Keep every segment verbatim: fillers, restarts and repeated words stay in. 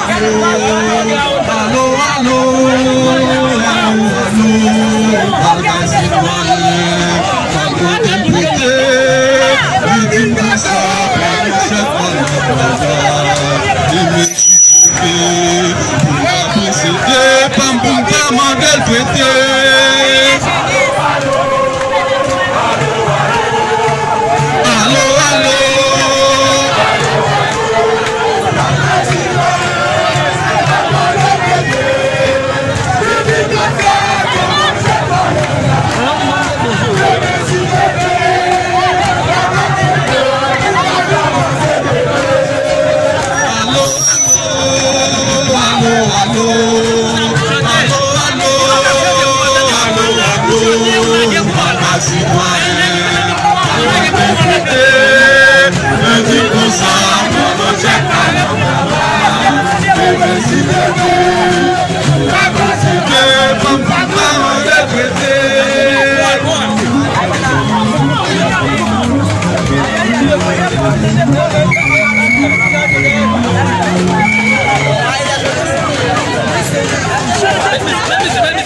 Alo, alo, alo, alo, bagay sitwayen, pa kote prete, li di m konsa, pa gen chèf pa nan bagay, li men ki prete, pou n pa posede, pa m pou n pa mande l prete. Alo, alo. Alo, alo, alo, alo, alo, alo, alo, papa sitwayen, pa kote prete, li di konsa, pa kote prete, pa kote prete.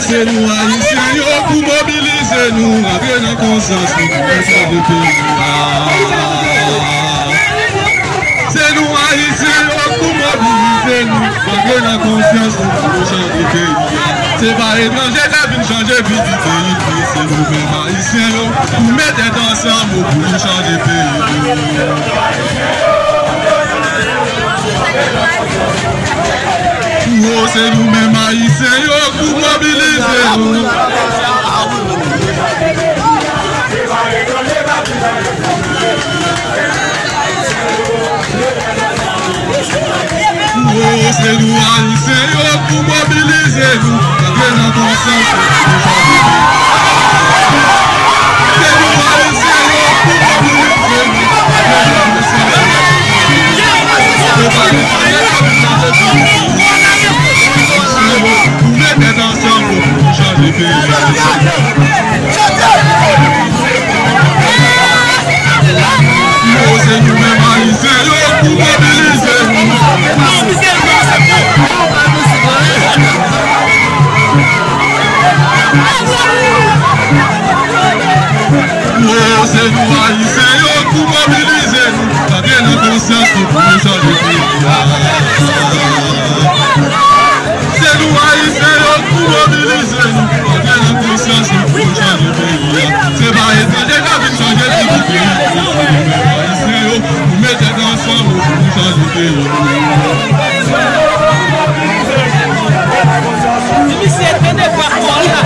Se nou Ayisyen yo pou mobilize nou, rantre nan konsyans nou pou nou chanje peyi a. Se nou Ayisyen yo pou mobilize nou, rantre nan konsyans nou pou nou chanje peyi a. Se pa etranje k ap vin chanje figi peyi nou, se nou menm Ayisyen yo pou met tèt ansanm pou nou chanje peyi nou. Pou se nou menm Ayisyen yo pou mobilize nou. Pou se nou Ayisyen yo pou mobilize nou. Rantre nan konsyans nou. Se nou Ayisyen yo pou mobilize nou. Pou met tèt ansanm pou chanje peyi a. Yo, se nou menm Ayisyen yo pou mobilize nou. Yo, se nou Ayisyen yo pou mobilize nou. Rantre nan konsyans nou pou nou chanje peyi a. Se nou Ayisyen yo pou mobilize nou. Rantre nan konsyans nou pou nou chanje peyi a. Se pa etranje k ap vin chanje figi peyi nou. Se nou menm Ayisyen yo pou met tèt ansanm pou nou chanje peyi nou. Misye tande pa kò la.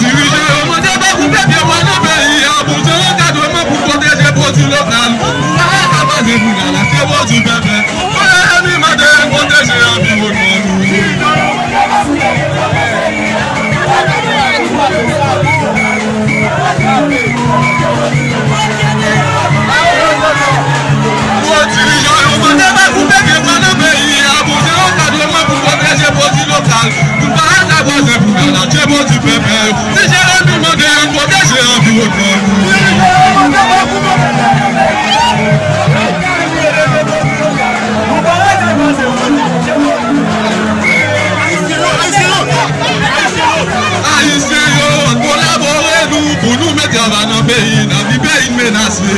Dirijan yo mande pa koupe pye bwa nan peyi a, pou jan ankadreman pou pwoteje pwodui lokal. Pou pa ka pase pou ka lache pwodui pèpè. Kounye a nou mande pwoteje anviwònman nou. Pou dirijan yo mande pa koupe pye bwa nan peyi a, pou jan ankadreman pou pwoteje pwodui lokal. Pou pa al nan vwazen pou ka lache pwodui pèpè yo. Se Jeremi mande yo pwoteje anviwònman nou. Ayisyen yo, ann kolabore nou pou nou met travay nan peyi n, lavi peyi n menase.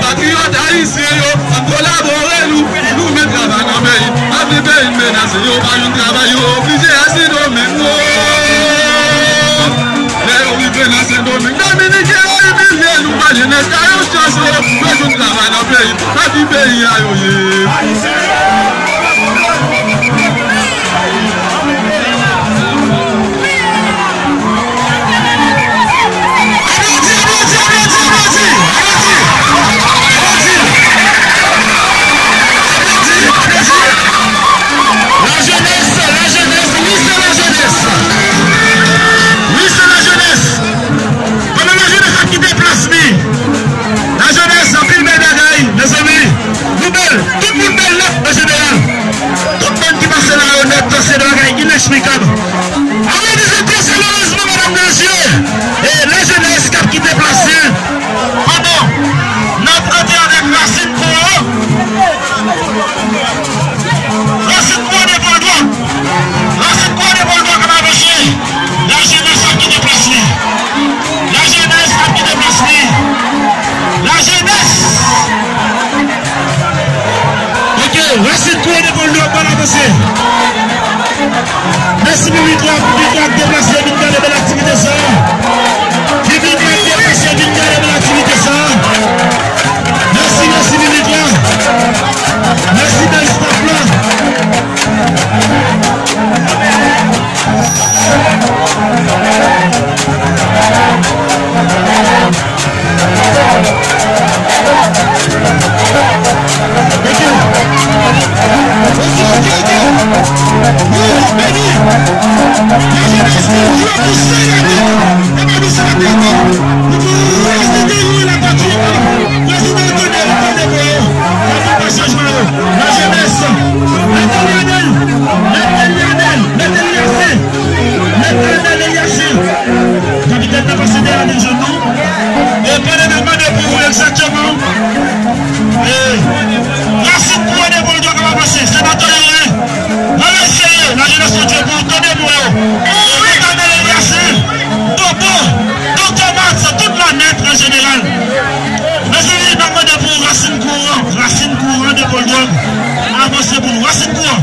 Patriyòt ayisyen yo, ann kolabore nou pou nou met travay nan peyi n, lavi peyi n menase. Yo pa jwenn travay, yo oblije al Sendomeng. Lè yo rive nan Sendomeng, Dominiken yo imilye nou, pa jwenn nèg ka yon chans, yo, yo jwenn travay nan peyi, nan ki peyi a yo ye? Aplodi, aplodi, aplodi, aplodi, aplodi. Aplodi, aplodi, aplodi. La jeunesse, la jeunesse, Mister la jeunesse. Mister la jeunesse. Pandan la jeunesse ap kite plas li. La jeunesse, anpil bèl bagay, mezanmi. Nou bèl. Mèsi piblik la, piblik la k deplase vin gade bèl aktivite sa a. Piblik la k deplase vin gade bèl aktivite sa a. Mèsi, mèsi piblik la. Mèsi bèl staff la. Ok. Ok, ok, ok. Wi, beni. Lajenès ki jwe pou Senatè. E pa pou Senatè ankò. Nou pou rete dèyè la pati. Prezidan tande, tande pou yo. N ap fè chanjman yo. Lajenès. Mete Eliadèl. Mete Eliadèl. Mete Eliase. Mete Eliadèl Eliase. Kapitèn nan pase dèyè de jòn nou. E pandan n ap mande pou ou egzakteman. E Rasin Kouran de Boldwag ap avanse. Se batay yo ye. N ap eseye. Lajenès Bondye pou tande mo yo. Etènèl Eliase. Popo. Doktè Max. Tout la nèt an jeneral. Mezanmi, n ap mande pou Rasin Kouran. Rasin Kouran de Boldwag. Avanse pou nou. Rasin Kouran.